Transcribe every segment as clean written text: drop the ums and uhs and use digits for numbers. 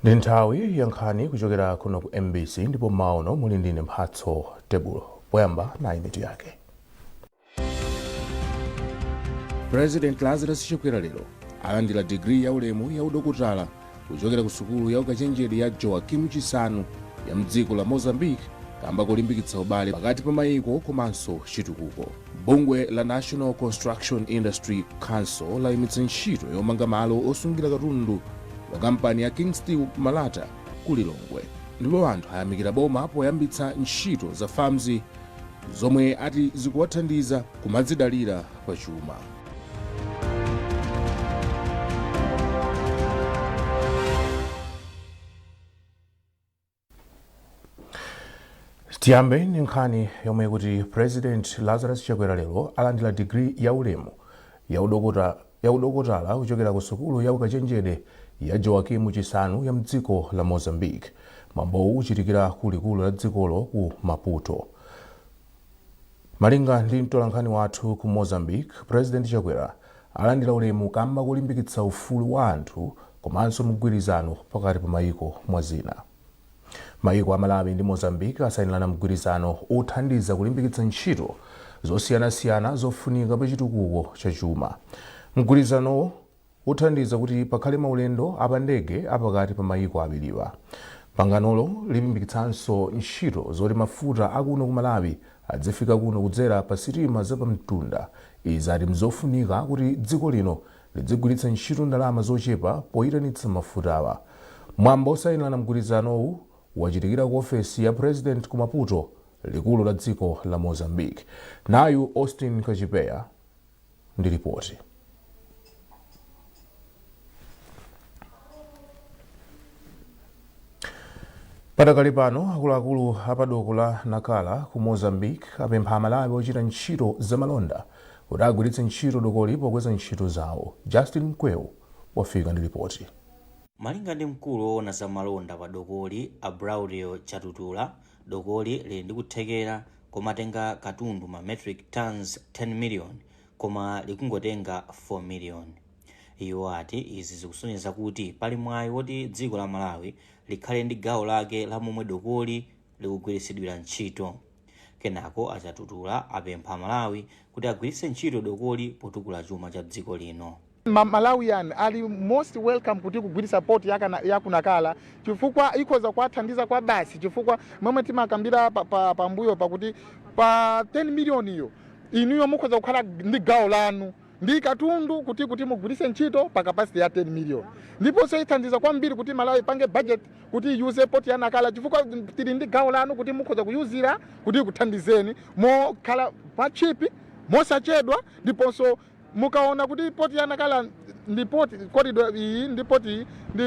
Ndi nthawi ya nkhani kuchokera kuno ku MBC, ndipo mmawa uno muli ndine Mphatso Tebulo. Poyamba, nayi mitu yake. President Lazarus Chakwera lero alandira digiri ya ulemu ya udokotala kuchokera ku sukulu ya ukachenjede ya Joaquim Chissano ya mdziko la Mozambique kamba kolimbikitsa ubale pakati pa mayiko komanso chitukuko. Bungwe la National Construction Industry Council layimitsa ntchito yomanga malo osungira katundu wa kampani ya King Steel Malata ku Lilongwe, ndipo anthu ayamikira boma poyambitsa ntchito za FAMS zomwe ati zikuwathandiza kumadzidalira pa chuma. Tiyambe ndi nkhani yomwe ikuti President Lazarus Chakwera lero alandira digiri ya ulemu ya udokotala kuchokera ku sukulu ya ukachenjede ya Joaquim Chissano ya mdziko la Mozambique. Mwambowu uchitikira ku likulu la dzikolo ku Maputo. Malinga ndi mtolankhani wathu ku Mozambique, President Chakwera alandira ulemu kamba kolimbikitsa ufulu wa anthu komanso mgwirizano pakati pa mayiko, mwa zina. Mayiko a Malawi ndi Mozambique asayinirana mgwirizano othandiza kulimbikitsa ntchito zosiyanasiyana zofunika pa chitukuko cha chuma. Mgwirizanowo uthandiza kuti pakhale maulendo apandege apakati pa mayiko awiriwa. Panganolo lilimbikitsanso ntchito zoti mafuta akuno ku Malawi adzifika kuno kudzera pa sitima zapamtunda. Izi ati mzofunika kuti dziko lino lidzigwiritsa ntchito ndalama zochepa poyitanitsa mafutawa. Mwambo osayinirana mgwirizanowu wachitikira ku ofesi ya President ku Maputo, likulu la dziko la Mozambique. Nayu Austin Kachipeya ndi ripoti. Padakali pano, akuluakulu apadoko la Nacala ku Mozambique apempha Amalawi ochita ntchito zamalonda kuti agwiritse ntchito dokoli pokweza ntchito zawo. Justin Mkweu wafika ndi ripoti. Malinga ndi mkulu woona za malonda pa dokoli, a Braulio Chatutula, dokoli lili ndi kuthekera komatenga katundu ma metric tons 10 million koma likungotenga 4 million. Iwo ati izi zikusonyeza kuti pali mwayi woti dziko la Malawi likhale ndi gawo lake la momwe dokoli likugwiritsidwira ntchito. Kenako a Chatutula apempha Amalawi kuti agwiritse ntchito dokoli potukula chuma cha dziko lino. Malawian ali most welcome kuti kugwiritsa port ya ku Nacala chifukwa ikhoza kuwathandiza kwa basi, chifukwa momwe timakambira pambuyo pakuti pa 10 million iyo, inuyo mukhoza kukhala ndi gawo lanu ndi katundu kuti mugwiritse ntchito pa capacity ya 10 million. Ndiponso ithandiza kwambiri kuti Malawi ipange budget kuti iyuze port ya Nacala, chifukwa tili ndi gawo lanu kuti mukhoza kuyuzira kuti ikuthandizeni mokhala pa cheap, mosachedwa. Ndiponso mukaona kuti port ya Nacala ndi port corridor iyi ndi port iyi ndi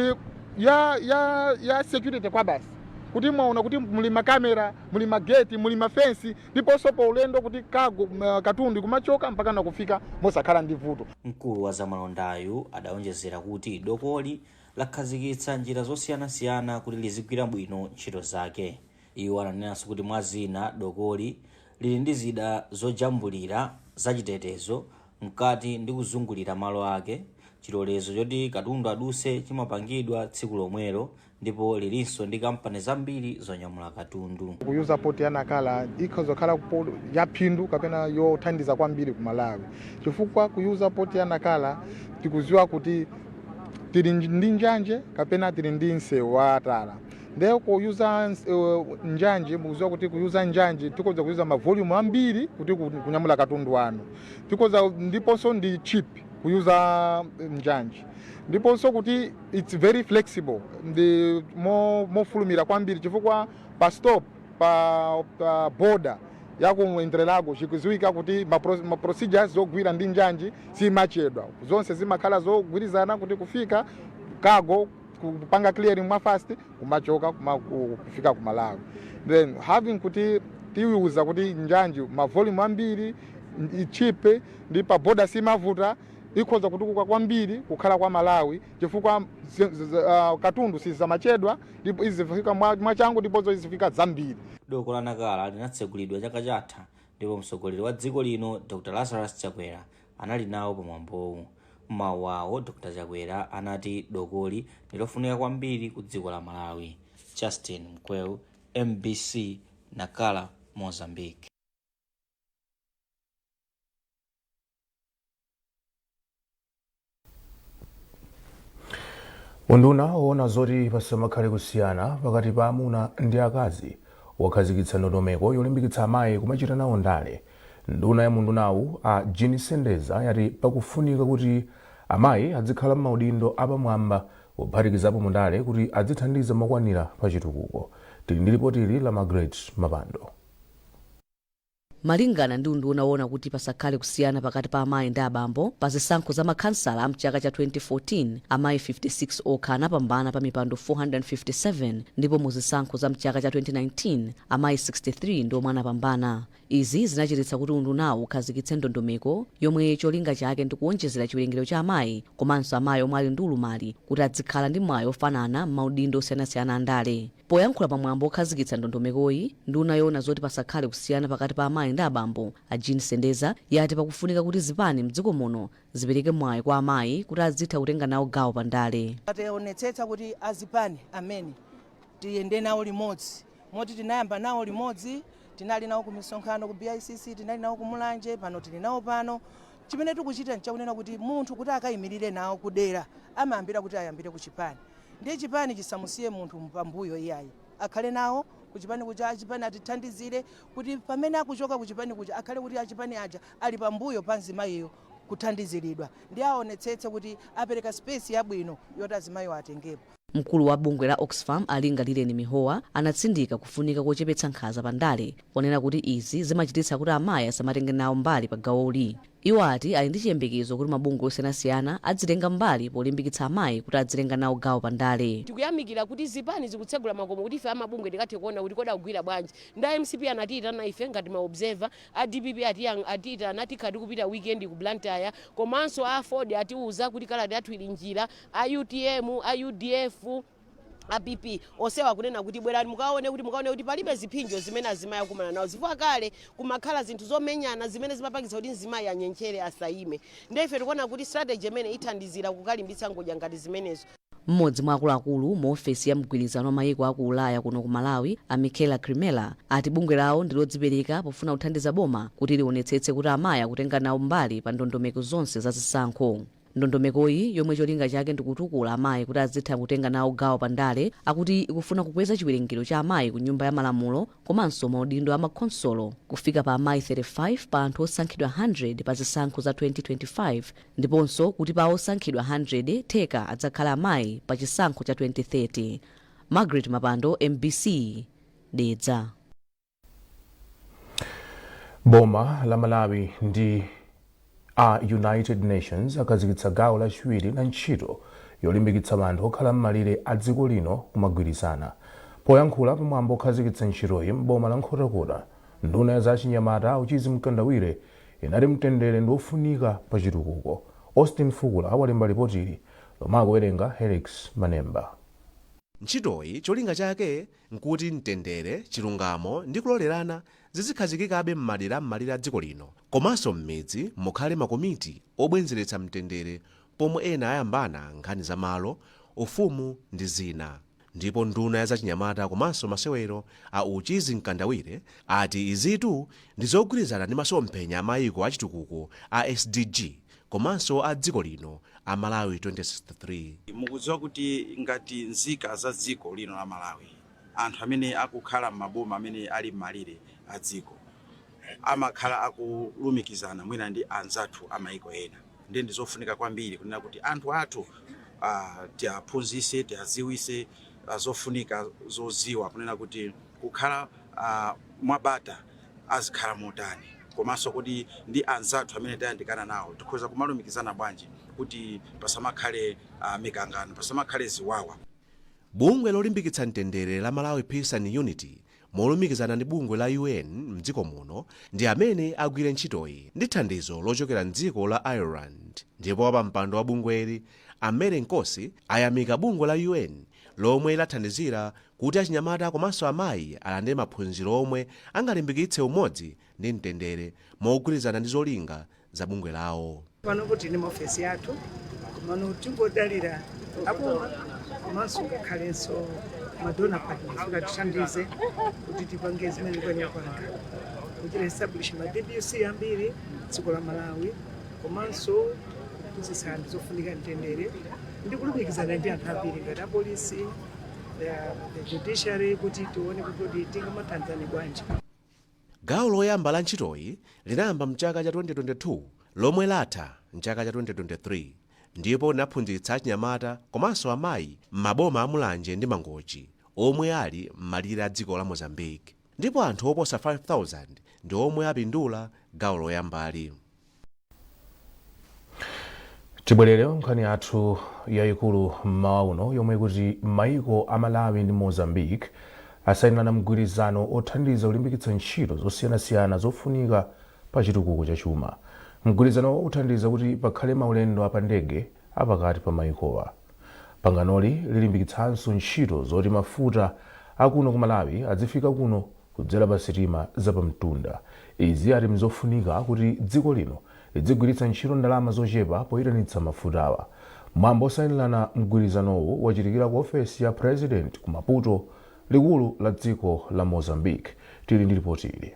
ya security kwa basi, kuti mwaona kuti muli makamera, muli mageti, muli mafensi, ndiponso pa ulendo kuti cargo, katundu kumachoka mpaka nakufika mosakhala ndi vuto. Mkulu wa zamalondayu adaonjezera kuti dokoli lakhazikitsa njira zosiyanasiyana kuti lizigwira bwino ntchito zake. Iwo ananenanso kuti mwa zina, dokoli lili ndi zida zojambulira zachitetezo mkati ndi kuzungulira malo ake, chilolezo choti katundu aduse chimapangidwa tsiku lomwelo, ndipo lilinso ndi kampani zambiri zonyamula katundu. Kuyuza port ya Nacala ikhoza kukhala ya phindu kapena yothandiza kwambiri ku Malawi, chifukwa kuyuza port ya Nacala tikuziwa kuti tili ndi njanje kapena tili ndi msewu wa tala. Ndiye kuyuza njanje, mukuziwa kuti kuyuza njanje tikhoza kuyuza ma volume ambiri kuti kunyamula katundu wanu tikhoza, ndiponso ndi cheap kuyuza njanje, ndiponso kuti it's very flexible, ndi mofulumira kwambiri, chifukwa pa stop pa border ya ku Entrelagos chikuziwika kuti ma procedures zogwira ndi njanji simachedwa, zonse zimakhala zogwirizana kuti kufika cargo, kupanga clearing mwa fast, kumachoka kufika ku Malawi. Then having kuti tiuza kuti njanji ma volume ambiri, cheap, ndi pa border simavuta, ikhoza kutukuka kwambiri kukhala kwa Malawi, chifukwa katundu sizamachedwa ndipo izifika mwachangu ndipo izifika zambiri. Doko la Nacala linatsegulidwa chaka chatha ndipo mtsogoleri wa dziko lino Dr Lazarus Chakwera anali nawo pamwambowu. M'mawu awo, Dr Chakwera anati dokoli ndilofunika kwambiri ku dziko la Malawi. Justin Mkweu, MBC, Nacala, Mozambique. Unduna woona zoti pasamakhale kusiyana pakati pa amuna ndi akazi wakhazikitsa ndondomeko yolimbikitsa amayi kumachita nawo ndale. Nduna ya mundunawu a Jean Sendeza yati pakufunika kuti amayi adzikhala m'maudindo apamwamba kuphatikizapo mundale kuti adzithandiza mokwanira pa chitukuko. Tili ndi lipotili la Margaret Mapando. Malingana ndi unduna woona kuti pasakhale kusiyana pakati pa amayi ndi abambo, pa zisankho za makhansala a mchaka cha 2014 amayi 56 okha anapambana pa mipando 457, ndipo mu zisankho za mchaka cha 2019 amayi 63 ndi omwe anapambana. Izi zinachititsa kuti undunawu ukhazikitse ndondomeko yomwe cholinga chake ndi kuwonjezera chiwerengero cha amayi komanso amayi omwe ali ndi ulumali kuti adzikhala ndi mwayi ofanana m'maudindo osiyanasiyana a ndale. Poyankhula pamwambo okhazikitsa ndondomekoyi, nduna yoona zoti pasakhale kusiyana pakati pa amayi ndi abambo a Jean Sendeza yati pakufunika kuti zipani mdziko muno zipereke mwayi kwa amayi kuti azitha kutenga nawo gawo pa ndale. Tionetsetsa kuti azipani amene tiyende nawo limodzi, moti tinayamba nawo limodzi, tinali nawo ku misonkhano ku BICC, tinali nawo ku Mulanje, pano tili nawo pano. Chimene tikuchita nchakunena kuti munthu kuti akayimirire nawo kudera amayambira kuti ayambire ku chipani, ndiye chipani chisamusiye munthu pambuyo iyayi, akhale nawo kuchipani kuja, achipani atithandizire kuti pamene akuchoka kuchipani kuja akhale kuti achipani aja ali pambuyo pa mzimayiyo kuthandiziridwa, ndi aonetsetse kuti apereka space yabwino yoti azimayiwo atengepo. Mkulu wa bungwe la Oxfam a Lingalireni Mihowa anatsindika kufunika kochepetsa nkhanza pa ndale, ponena kuti izi zimachititsa kuti amayi asamatenge nawo mbali pa gawoli. Iwo ati ali ndi chiyembekezo kuti mabungwe osiyanasiyana adzitenga mbali polimbikitsa amayi kuti adzitenga nawo gawo pa ndale. Tikuyamikira kuti zipani zikutsegula makomo kuti ife amabungwe tikathe kuona kuti kodi akugwira bwanji. Nda MCP anatiyitana ife ngati ma observer, a DPP atiyitana, tikhala tikupita weekend ku Blantyre, komanso a Ford atiuza kuti kalata yathu ili njira, a UTM, a UDF, a PP onsewa kunena kuti bwerani mukaone kuti palibe ziphinjo zimene azimayi akumana nawo, zifukwa kale kumakhala zinthu zomenyana zimene zimapangitsa kuti mzimayi anyenchere asayime. Ndiye ife tikuona kuti strategy imene ithandizira kukalimbitsa ngodya ngati zimenezo. Mmodzi mwa akuluakulu mu ofesi ya mgwirizano wa mayiko aku Ulaya kuno ku Malawi a Michaela Crimella ati bungwe lawo ndi lodzipereka pofuna kuthandiza boma kuti lionetsetse kuti amayi akutenga nawo mbali pa ndondomeko zonse za zisankho. Ndondomekoyi, yomwe cholinga chake ndikutukula amayi kuti azitha kutenga nawo gawo pa ndale, akuti ikufuna kukweza chiwerengero cha amayi ku Nyumba ya Malamulo komanso maudindo a makhonsolo kufika pa amayi 35 pa anthu osankhidwa 100 pa zisankho za 2025, ndiponso kuti pa osankhidwa 100 theka adzakhala amayi pa chisankho cha 2030. Margaret Mapando, MBC, Dedza. Boma la Malawi ndi a United Nations akhazikitsa gawo lachiwiri la ntchito yolimbikitsa anthu okhala m'malire a dziko lino kumagwirizana. Poyankhula pamwambo okhazikitsa ntchitoyi m'boma la Nkhotakota, nduna ya zachinyamata Uchizi Mkandawire inati mtendere ndi wofunika pa chitukuko. Austin Fukula walemba lipotili lomwe akuwerenga Helix Manemba. Ntchitoyi cholinga chake nkuti mtendere, chilungamo ndi kulolerana zizikhazikikabe m'madera m'malire a dziko lino, komanso m'midzi mukhale makomiti obwenzeretsa mtendere pomwe ena ayambana nkhani za malo, ufumu ndi zina. Ndipo nduna ya zachinyamata komanso masewero a Uchizi Mkandawire ati izitu ndi zogwirizana ndi masomphenya a mayiko achitukuko a SDG komanso a dziko lino a Malawi 2063. Mukudziwa kuti ngati nzika za dziko lino la Malawi, anthu amene akukhala m'maboma amene ali m'malire a dziko amakhala akulumikizana mwina ndi anzathu a mayiko ena, ndiye ndizofunika kwambiri kunena kuti anthu athu tiaphunzise, tiaziwise zofunika zoziwa kunena kuti kukhala mwabata azikhala motani, komanso kuti ndi anzathu amene tayandikana nawo tikhoza kumalumikizana bwanji kuti pasamakhale mikangano, pasamakhale ziwawa. Bungwe lolimbikitsa mtendere la Malawi Peace and Unity molumikizana ndi bungwe la UN mdziko muno ndi amene agwire ntchitoyi ndi thandizo lochokera mdziko la Ireland. Ndipo wapampando wa bungweli a Mary Nkosi ayamika bungwe la UN lomwe lathandizira kuti achinyamata komanso amayi alandire maphunziro omwe angalimbikitse umodzi ndi mtendere mogwirizana ndi zolinga za bungwe lawo. Panopo tili maofesi athu, komano tingodalira aboma komanso ngakhalenso ma donor partners kuti atithandize kuti tipange zimene tikuyenera kupanga, kuti establish ma DBC ambiri dziko la Malawi, komanso kuphunzitsa anthu zofunika mtendere ndi kulumikizana ndi anthu ambiri ngati apolisi, the judiciary, kuti tione kuti tingamathandizane bwanji. Gawo loyamba la ntchitoyi linayamba mchaka cha 2022 lomwe latha mchaka cha 2023, ndipo linaphunzitsa achinyamata komanso amayi m'maboma a Mulanje ndi Mangochi omwe ali m'malire a dziko la Mozambique, ndipo anthu oposa 5000 ndi omwe apindula gawo loyambali. Tibwerere nkhani yathu yayikulu mmawa uno, yomwe kuti maiko a Malawi ndi Mozambique asayinirana mgwirizano othandiza kulimbikitsa ntchito zosiyanasiyana zofunika pa chitukuko cha chuma. Mgwirizanowo uthandiza kuti pakhale maulendo apandege apakati pa maikowa. Panganoli lilimbikitsanso ntchito zoti mafuta akuno ku Malawi adzifika kuno kudzera pa sitima zapamtunda. Izi ati mzofunika kuti dziko lino lidzigwiritsa ntchito ndalama zochepa poyitanitsa mafutawa. Mwambo osayinirana mgwirizanowu wachitikira ku ofesi ya President ku Maputo, likulu la dziko la Mozambique. Tili ndi ripoti ili.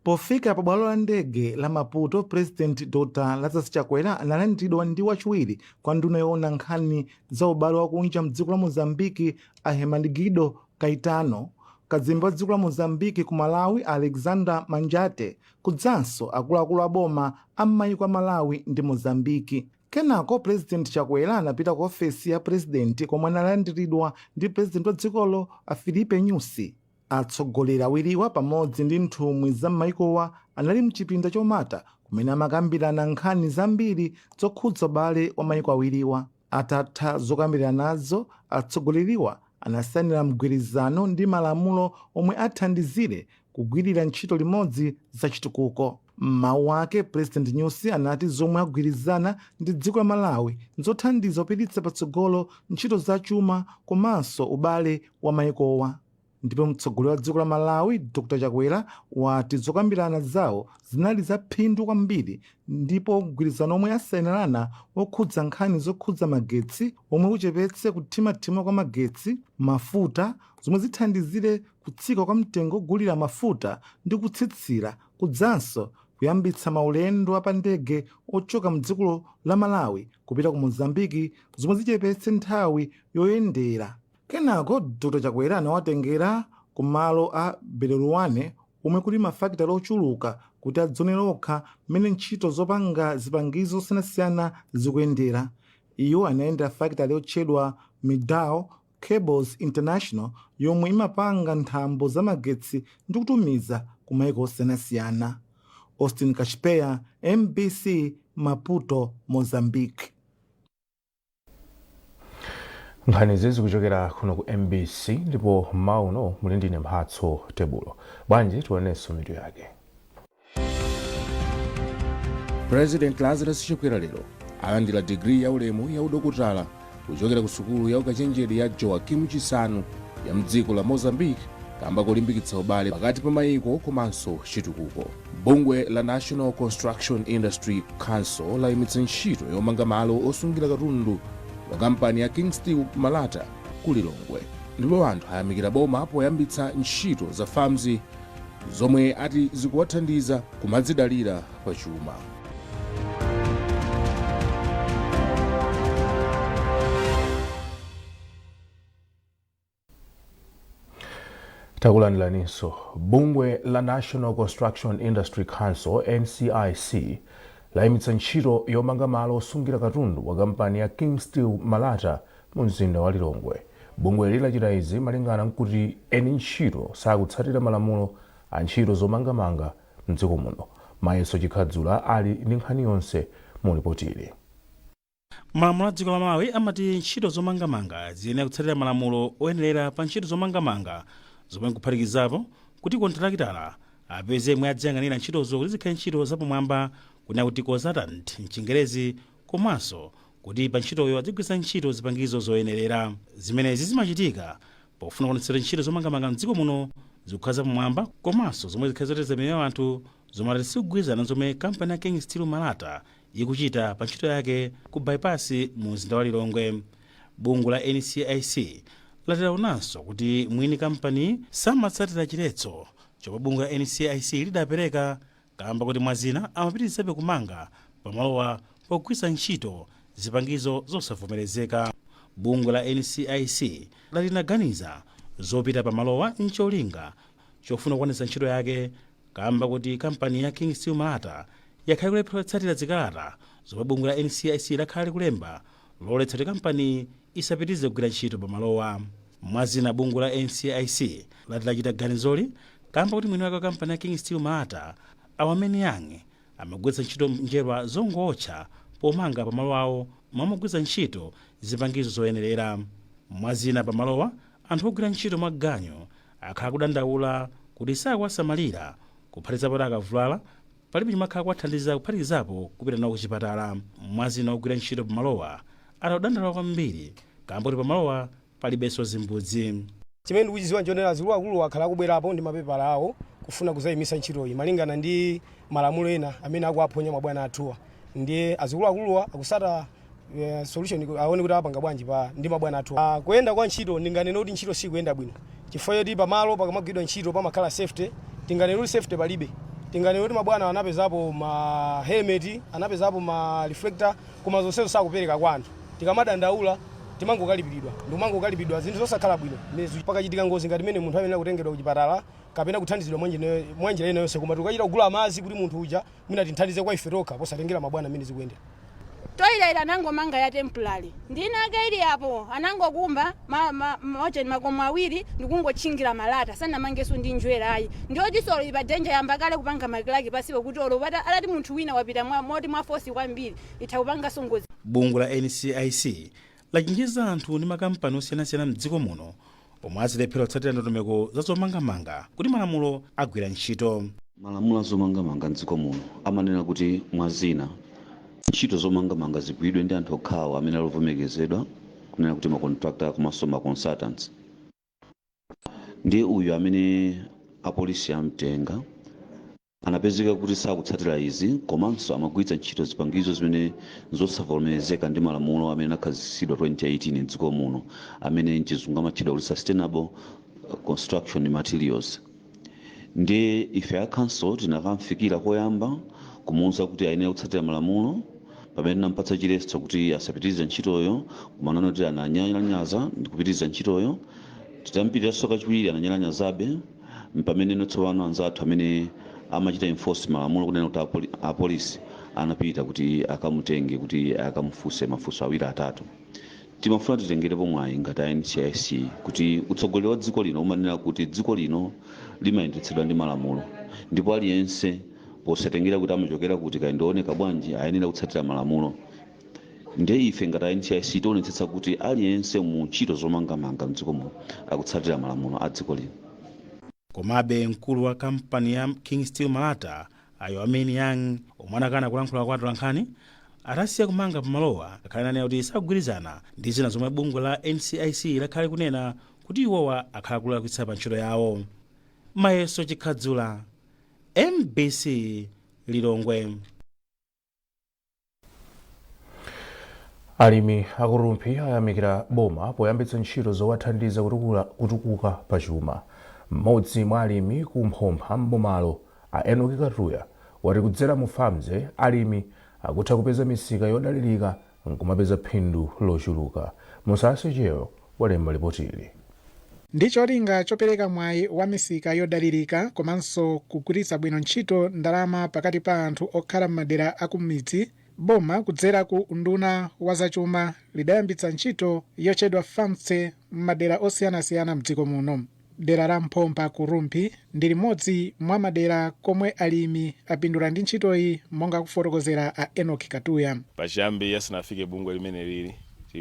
Pofika pa bwalo la ndege la Maputo, President Dr Lazarus Chakwera analandiridwa ndi wachiwiri kwa nduna yoona nkhani za ubale wakunja mdziko la Mozambiki, a Hermenegildo Caetano, kazembe wa dziko la Mozambiki ku Malawi, Alexander Manjate, kudzanso akuluakulu a boma a m'mayiko a Malawi ndi Mozambiki. Kenako President Chakwera anapita ku ofesi ya President komwe analandiridwa ndi President wa dzikolo, a Filipe Nyusi. Atsogoleri awiriwa pamodzi ndi nthumwi za m'mayikowa anali mchipinda chomata kumene amakambirana nkhani zambiri zokhudza ubale wa mayiko awiriwa. Atatha zokambiranazo, atsogoleriwa anasayinira mgwirizano ndi malamulo omwe athandizire kugwirira ntchito limodzi za chitukuko. M'mawu ake, President Nyusi anati zomwe agwirizana ndi dziko la Malawi nzothandiza kupititsa patsogolo ntchito za chuma komanso ubale wa mayikowa. Ndipo mtsogoleri wa dziko la Malawi, Dr Chakwera, wati zokambirana zawo zinali za phindu kwambiri, ndipo mgwirizano omwe asayinirana wokhudza nkhani zokhudza magetsi, omwe uchepetse kuthimathima kwa magetsi, mafuta, zomwe zithandizire kutsika kwa mtengo ogulira mafuta ndi kutsitsira, kudzanso kuyambitsa maulendo apandege ochoka mdziko la Malawi kupita ku Mozambiki, zomwe zichepetse nthawi yoyendera. Kenako Dr Chakwera anawatengera ku malo a Beluluane omwe kuli mafakitale ochuluka kuti adzionere okha mmene ntchito zopanga zipangizo zosiyanasiyana zikuyendera. Iwo anayendera fakitale yotchedwa Midao Cables International yomwe imapanga nthambo zamagetsi ndi kutumiza ku maiko osiyanasiyana. Austin Kashipeya, MBC, Maputo, Mozambique. Nkhanizi zikuchokera kuno ku MBC, ndipo mmawa uno muli ndine Mphatso Tebulo. Bwanji tionenso mitu yake. President Lazarus Chakwera lero alandira digiri ya ulemu ya udokotala kuchokera ku sukulu ya ukachenjede ya Joaquim Chissano ya mdziko la Mozambique kamba kolimbikitsa ubale pakati pa mayiko komanso chitukuko. Bungwe la National Construction Industry Council layimitsa ntchito yomanga malo osungira katundu wa kampani ya King Steel Malata ku Lilongwe, ndipo anthu ayamikira boma poyambitsa ntchito za FAMS zomwe ati zikuwathandiza kumadzidalira pa chuma. Takulandiraninso. Bungwe la National Construction Industry Council, NCIC, layimitsa ntchito yomanga malo osungira katundu wa kampani ya King Steel Malata mu mzinda wa Lilongwe. Bungweli lachita izi malingana nkuti eni ntchito sakutsatira malamulo a ntchito zomangamanga mdziko muno. Mayeso Chikhadzula ali ndi nkhani yonse mu ripoti ili. Malamulo a dziko la Malawi amati ntchito zomangamanga ziyenera kutsatira malamulo oyenerera pa ntchito zomangamanga, zomwe nkuphatikizapo kuti kontrakitala apeze yemwe adziyang'anira ntchitozo kuti zikhale ntchito zapamwamba, kunena kuti consultant mchingerezi, komanso kuti pa ntchitoyo adzigwiritsa ntchito zipangizo zoyenerera. Zimenezi zimachitika pofuna kuonetsetsa kuti ntchito zomangamanga mdziko muno zikukhala zapamwamba komanso zomwe zikhale zoteteza miyoyo ya anthu, zomwe ati sikugwirizana zomwe kampani ya King Steel Malata ikuchita pa ntchito yake ku bypass mu mzinda wa Lilongwe. Bungwe la NCIC lati laonanso kuti mwini kampani samatsatira chiletso chomwe bungwe la NCIC lidapereka, kamba kuti mwazina amapitirizabe kumanga pamalowa pogwiritsa ntchito zipangizo zosavomerezeka. Bungwe la NCIC lati linaganiza zopita pamalowa ncholinga chofuna kukwanitsa ntchito yake, kamba kuti kampani ya King Steel Malata yakhala ikulephera kutsatira zikalata zomwe bungwe la NCIC lakhala likulemba loletsa kuti kampani isapitirize kugwira ntchito pamalowa. Mwazina, bungwe la NCIC lati lachita ganizoli kamba kuti mwini wake wa kampani ya King Steel Malata, Awamene Yang, amagwiritsa ntchito njerwa zongotcha pomanga pamalo awo momagwiritsa ntchito zipangizo zoyenerera. Mwazina, pamalowa anthu ogwira ntchito mwaganyu akhala kudandaula kuti sakuwasamalira, kuphatikizapo akavulala palibe chimakhala kuwathandiza, kuphatikizapo kupita nawo kuchipatala. Mwazina, ogwira ntchito pamalowa atakudandaula kwambiri kamba kuti pamalowa palibenso zimbudzi. Chimene ndikuchidziwa nchonena, akuluakulu akhala akubwerapo ndi mapepala awo kufuna kuzayimisa ntchitoyi malingana ndi malamulo ena amene akuaphonya mabwana athuwa. Ndiye azikuluakuluwa akusata solution, aone kuti apanga bwanji pa ndi mabwana athuwa. Kuyenda kwa ntchito, ndinganene kuti ntchito sikuyenda bwino, chifukwa choti pamalo pakamagwidwa ntchito pamakhala safety. Tinganene kuti safety palibe. Tinganene kuti mabwana anapezapo ma helmet, anapezapo ma reflector, koma zonsezo sakupereka kwa anthu. Tikamadandaula timangokalipiridwa, ndikumangokalipiridwa zinthu zosakhala bwino. Pakachitika ngozi ngati imene, munthu ayenera kutengedwa kuchipatala kapena kuthandizidwa mwanjira ina yonse, koma tikachita kugula madzi kuti munthu uja mwina tinthandize kwa ife tokha, posatengera mabwana amene zikuyendera. Toilet anangomanga ya temporary, ndinake ili apo, anangokumba macheni makomo awiri ndikungotchingira malata, sanamangenso ndi njwera ayi. Ndiyoti solo ipa danger, yamba kale kupanga ma crack pasipo, kuti olo pata alati munthu wina wapita moti mwa force kwambiri, itha kupanganso ngozi. Bungwe la NCIC lachenjeza anthu ndi makampani osiyanasiyana mdziko muno omwe azilephera kutsatira ndondomeko za zomangamanga kuti malamulo agwira ntchito. Malamulo azomangamanga mdziko muno amanena kuti, mwazina, ntchito zomangamanga zigwiridwe ndi anthu okhawo amene alovomekezedwa, kunena kuti ma contractor komanso ma consultants. Ndiye uyu amene apolisi amtenga anapezeka kuti sakutsatira izi, komanso amagwiritsa ntchito zipangizo zimene zosavomerezeka ndi malamulo amene anakhazikitsidwa 2018 mdziko muno, amene mchizungu amatchedwa kuti sustainable construction materials. Ndiye ife a council tinakamfikira koyamba kumuwuza kuti ayenera kutsatira malamulo, pamene tinampatsa chiletso kuti asapitirize ntchitoyo, koma ananoti ananyalanyaza ndi kupitiriza ntchitoyo. Titampitiranso kachiwiri, ananyalanyazabe. Pamene tsopano anzathu amene amachita enforce malamulo, kunena kuti apolisi, anapita kuti akamutenge kuti akamufunse mafunso awiri atatu. Timafuna titengerepo mwayi ngati a NCIC kuti utsogoleri wa dziko lino umanena kuti dziko lino limayendetsedwa ndi malamulo, ndipo aliyense, posatengera kuti amachokera kuti kaya ndioneka bwanji, ayenera kutsatira malamulo. Ndiye ife ngati a NCIC tionetsetsa kuti aliyense mu ntchito zomangamanga mdziko muno akutsatira malamulo a dziko lino. Komabe, mkulu wa kampani ya King Steel Malata, ayo amene Yang, omwe anakana kulankhula kwa atolankhani, atasiya kumanga pamalowa, akhale nanena kuti sakugwirizana ndi zina zomwe bungwe la NCIC lakhale kunena kuti iwowa akhala kulakwitsa pa ntchito yawo. Mayeso Chikhadzula, MBC, Lilongwe. Alimi aku Rumphi ayamikira boma poyambitsa ntchito zowathandiza kutukuka pachuma. Mmodzi mwa alimi ku Mphompha m'bomalo, a Enoki Katuya, wati kudzera mu FAMSE alimi akutha kupeza misika yodalirika nkumapeza phindu lochuluka. Musase Chero walemba ripotili. Ndi cholinga chopereka mwayi wa misika yodalirika komanso kugwiritsa bwino ntchito ndalama pakati pa anthu okhala m'madera akumidzi, boma kudzera ku unduna wa zachuma lidayambitsa ntchito yotchedwa FAMSE m'madera osiyanasiyana mdziko muno. Dera la Mphompha ku Rumphi ndi limodzi mwa madera komwe alimi apindula ndi ntchitoyi, monga kufotokozera a Enoch Katuya. Pachiyambi, asanafike bungwe limene lili,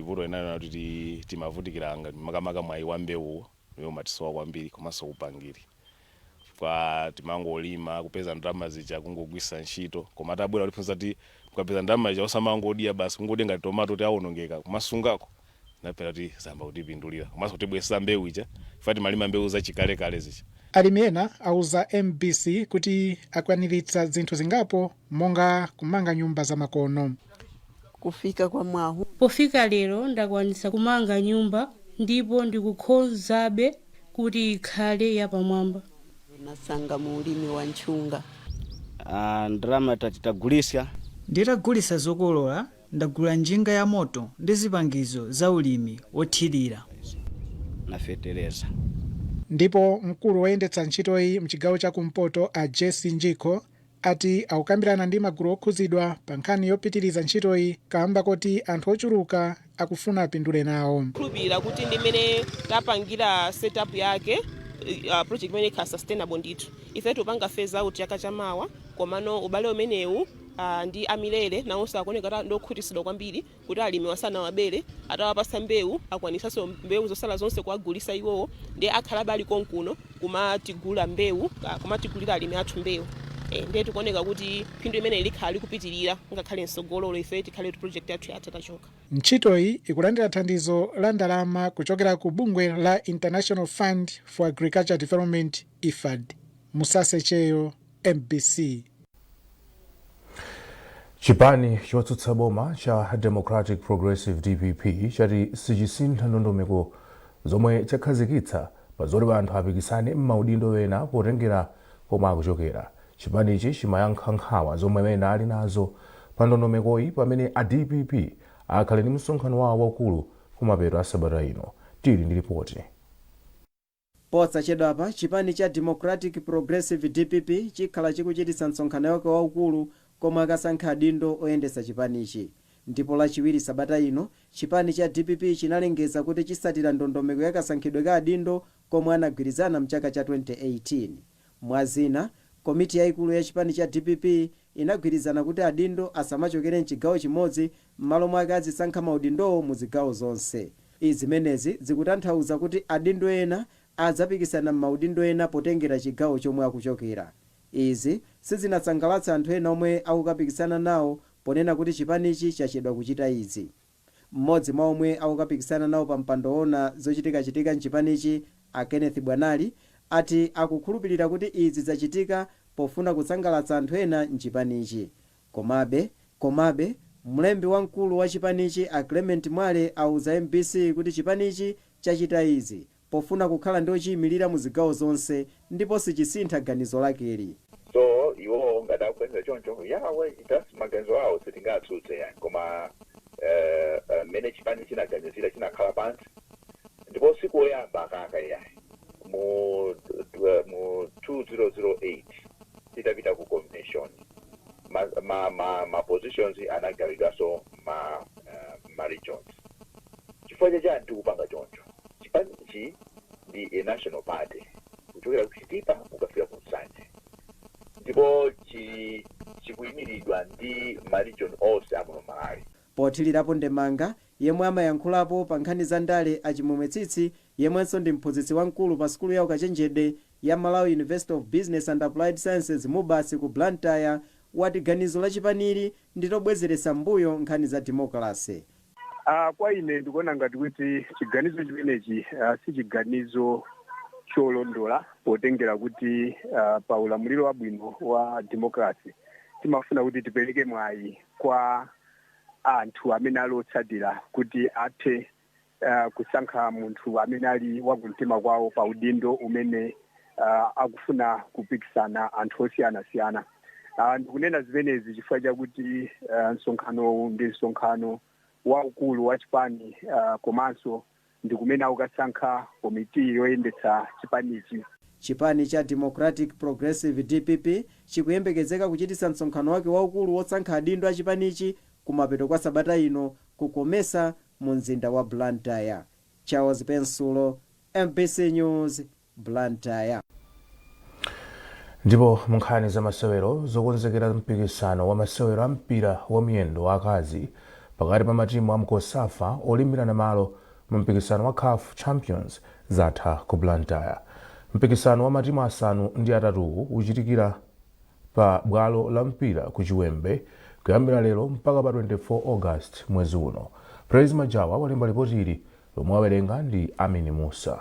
vuto linali kuti timavutikiranga makamaka mwayi wa mbewuwo umene umatisowa kwambiri, komanso upangiri, chifukwa timangolima, kupeza ndalama zija kungogwisa ntchito. Koma atabwera kutiphunzitsa kuti mukapeza ndalama zija osamangodya basi, kungodya ngati tomato kuti awonongeka, kumasungako, napera kuti zayamba kutipindulira, komanso kutibwesera mbewu ija, chifukwa timalima mbewu zachikalekale zija. Alimi ena auza MBC kuti akwaniritsa zinthu zingapo monga kumanga nyumba zamakono. Kufika kwa mwahu. Pofika lero ndakwanisa kumanga nyumba ndipo ndikukonzabe kuti ikhale yapamwamba. Nasanga mu ulimi wa nchunga. Ndalama tagulisa. Nditagulisa zokolola ndagula njinga ya moto ndi zipangizo za ulimi wothirira. Na fetereza. Ndipo mkulu woyendetsa ntchitoyi mchigawo chakumpoto a Jesse Njikho ati akukambirana ndi magulu okhuzidwa pa nkhani yopitiriza ntchitoyi kamba koti anthu ochuluka akufuna apindule nawo. Khulupirira kuti ndimene tapangira setup yake, project imene ikhala sustainable ndithu. Ife tikupanga phase out chaka chamawa, komano ubale umenewu ndi amilere nawonso akuoneka ndokhutitsidwa kwambiri kuti alimi wasanawabere, atawapasa mbewu akwanisanso mbewu zosala zonse kuwagulisa iwowo, ndi akhalabe ali konkuno kumatigula mbewu, kumatigulira alimi athu mbewu. Ndiye tikuoneka kuti phindu imene likhala likupitirira ngakhale msogololo ife tikhale kuti project yathu yatha tachoka. Ntchitoyi ikulandira thandizo la ndalama kuchokera ku bungwe la International Fund for Agriculture Development, IFAD. Musase Cheyo, MBC. Chipani chotsutsa boma cha Democratic Progressive, DPP, chati sichisintha ndondomeko zomwe chakhazikitsa pa zoti anthu apikisane m'maudindo ena potengera komwe akuchokera. Chipanichi chimayankha nkhawa zomwe ena ali nazo pa ndondomekoyi pamene a DPP akhale ndi msonkhano wawo waukulu kumapeto a sabata ino. Tili ndi ripoti. Posachedwapa chipani cha Democratic Progressive, DPP, chikhala chikuchititsa msonkhano wake waukulu komwe akasankha adindo oyendetsa chipanichi. Ndipo Lachiwiri sabata ino chipani cha DPP chinalengeza kuti chisatira ndondomeko ya kasankhidwe ka adindo komwe anagwirizana mchaka cha 2018. Mwazina, komiti yayikulu ya chipani cha DPP inagwirizana kuti adindo asamachokere mchigawo chimodzi, m'malo mwake azisankha maudindowo mu zigawo zonse. Izimenezi zikutanthauza kuti adindo ena adzapikisana m'maudindo ena potengera chigawo chomwe akuchokera. Izi sizinasangalatsa anthu ena omwe akukapikisana nawo ponena kuti chipanichi chachedwa kuchita izi. Mmodzi mwa omwe akukapikisana nawo pa mpando woona zochitikachitika mchipanichi, a Kenneth Bwanali, ati akukhulupirira kuti izi zachitika pofuna kusangalatsa anthu ena mchipanichi. Komabe mlembi wamkulu wa chipanichi, a Clement Mwale, auza MBC kuti chipanichi chachita izi pofuna kukhala ndi ochiyimirira mu zigawo zonse ndipo sichisintha ganizo lakeli. So iwo ngati akuganiza choncho, yawe, that's maganizo awo, sitingatsutse yani. Koma mmene chipani chinaganizira, chinakhala pansi ndipo siku oyamba akaka yayi, mu 2008 titapita ku convention, ma positions anagawidwanso ma regions. Chifukwa chachani tikupanga choncho? Chipanichi ndi a national party kuchokera ku Chitipa kukafika ku Nsanje, ndipo chikuyimiridwa ndi ma region onse amuno Malawi. Pothirirapo ndemanga, yemwe amayankhulapo pa nkhani za ndale, Achimwemwe Tsitsi, yemwenso ndi mphunzitsi wamkulu pa sukulu ya ukachenjede ya Malawi University of Business and Applied Sciences, MUBAS, ku Blantyre, wati ganizo la chipanili ndi lobwezeretsa mbuyo nkhani za demokrasi. Kwa ine ndikuona ngati kuti chiganizo chimenechi si chiganizo cholondola, potengera kuti pa ulamuliro wabwino wa demokrasi timafuna kuti tipereke mwayi kwa anthu amene ali otsatira kuti athe kusankha munthu amene ali wakumtima kwawo pa udindo umene akufuna kupikisana anthu osiyanasiyana. Ndikunena zimenezi chifukwa chakuti msonkhanowu ndi msonkhano waukulu wa chipani, komanso ndi kumene akukasankha komiti yoyendetsa chipanichi. Chipani cha Democratic Progressive, DPP, chikuyembekezeka kuchititsa msonkhano wake waukulu wosankha adindo a chipanichi kumapeto kwa sabata ino ku Comesa mu mzinda wa Blantyre. Charles Pensulo, MBC News, Blantyre. Ndipo mu nkhani za masewero, zokonzekera mpikisano wa masewero a mpira wa miyendo wa akazi pakati pa matimu a mCOSAFA olimbirana malo mu mpikisano wa CAF Champions zatha ku Blantyre. Mpikisano wa matimu asanu ndi atatuwu uchitikira pa bwalo la mpira ku Chiwembe kuyambira lero mpaka pa 24 August mwezi uno. Praise Majawa walemba ripoti ili lomwe wawerenga ndi Amini Musa.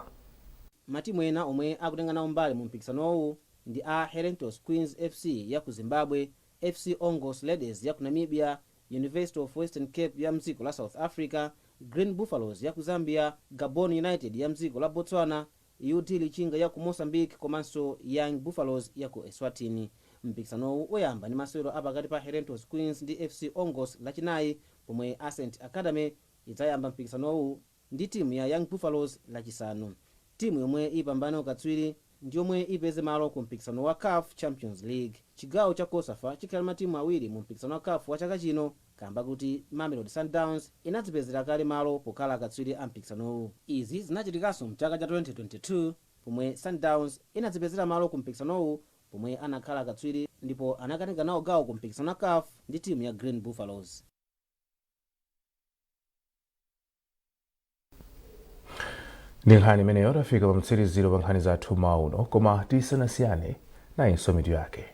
Matimu ena omwe akutenga nawo mbali mu mpikisanowu ndi a Herentals Queens FC ya ku Zimbabwe, FC Ongos Ladies ya ku Namibia, University of Western Cape ya mdziko la South Africa, Green Buffaloes ya ku Zambia, Gabon United ya mdziko la Botswana, UD Lichinga ya ku Mozambique komanso Young Buffaloes ya ku Eswatini. Mpikisanowu uyamba ndi masewero apakati pa Herentals Queens ndi FC Ongos Lachinayi, pomwe Ascent Academy idzayamba mpikisanowu ndi timu ya Young Buffaloes Lachisanu. Timu yomwe ipambane ukatswiri ndi yomwe ipeze malo ku mpikisano wa CAF Champions League. Chigawo cha COSAFA chikhala matimu awiri mu mpikisano wa CAF wa chaka chino, kamba kuti Mamelodi Sundowns inadzipezera kale malo pokhala akatswiri a mpikisanowu. Izi zinachitikanso mchaka cha 2022 pomwe Sundowns inadzipezera malo ku mpikisanowu, pomwe anakhala akatswiri ndipo anakatenga nawo gawo ku mpikisano wa CAF ndi timu ya Green Buffaloes. Ndi nkhani imeneyo tafika pa mtsiriziro pa nkhani zathu mmawa uno, koma tisanasiyane, nayinso mitu yake.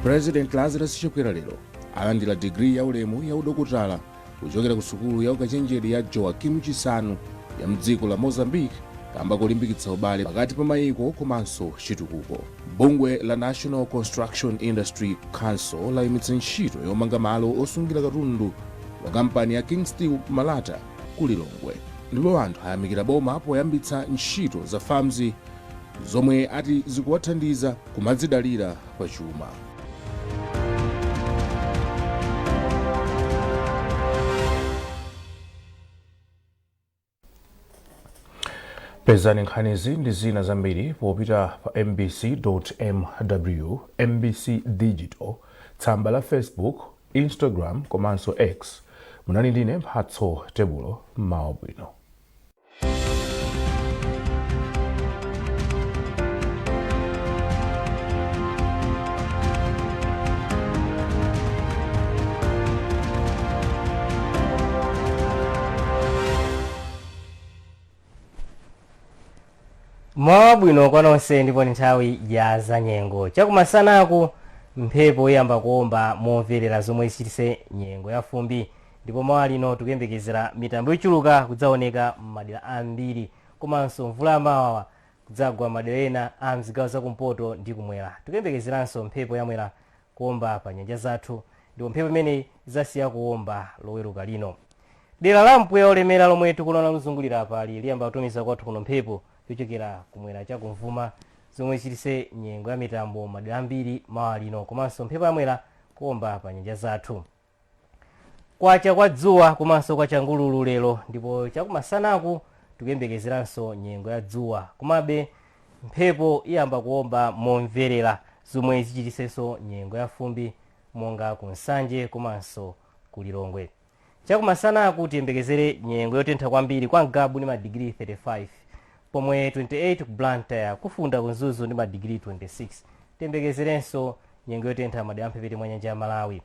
President Lazarus Chakwera lero alandira digiri ya ulemu ya udokotala kuchokera ku sukulu ya ukachenjede ya Joaquim Chissano ya mdziko la Mozambique kamba kolimbikitsa ubale pakati pa mayiko komanso chitukuko. Bungwe la National Construction Industry Council layimitsa ntchito yomanga malo osungira katundu wa kampani ya King Steel Malata ku Lilongwe. Ndipo anthu ayamikira boma poyambitsa ntchito za FAMS zomwe ati zikuwathandiza kumadzidalira pa chuma. Pezani nkhanizi ndi zina zambiri popita pa mbc.mw, MBC Digital, tsamba la Facebook, Instagram komanso X. Munali ndine Mphatso Tebulo. Mmawa bwino. Mmawa bwino kwa nonse, ndipo ni nthawi ya zanyengo. Chakumasanaku mphepo iyamba kuomba momverera zomwe zichitise nyengo ya fumbi, ndipo mawa lino tikuyembekezera mitambo yochuluka kudzaoneka m'madera ambiri komanso mvula yamawawa kudzagwa madera ena a mzigawo zakumpoto ndi kumwera. Tikuyembekezeranso mphepo yamwera kuomba pa nyanja zathu, ndipo mphepo imeneyi idzasiya kuomba Loweruka lino. Dera la mpweya olemera lomwe tikuliona lozungulira pali liyamba kutumiza kwathu kuno mphepo yochokera kumwera chakumvuma zomwe zichitise nyengo ya mitambo madera ambiri mawa lino komanso mphepo yamwera kuomba pa nyanja zathu. Kwacha kwa dzuwa komanso kwa changululu lero, ndipo chakumasanaku tikuyembekezeranso nyengo ya dzuwa, komabe mphepo iyamba kuomba momverera zomwe zichitisenso nyengo ya fumbi monga ku Nsanje komanso ku Lilongwe. Chakumasanaku tiyembekezere nyengo yotentha kwambiri kwa Ngabu ndi madigiri 35, pomwe 28 ku Blantyre, kufunda ku Mzuzu ndi madigiri 26. Tiyembekezerenso nyengo yotentha madera amphepete mwa nyanja ya Malawi.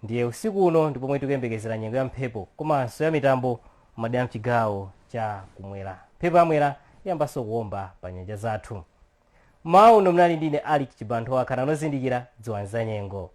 Ndiye usiku uno ndi pomwe tikuyembekezera nyengo ya mphepo komanso ya mitambo madera mchigawo cha kumwera. Mphepo yamwera iyambanso kuomba pa nyanja zathu. Mmawa uno mnali ndine Alik Chibanthu. Wakhala nozindikira, dziwani za nyengo.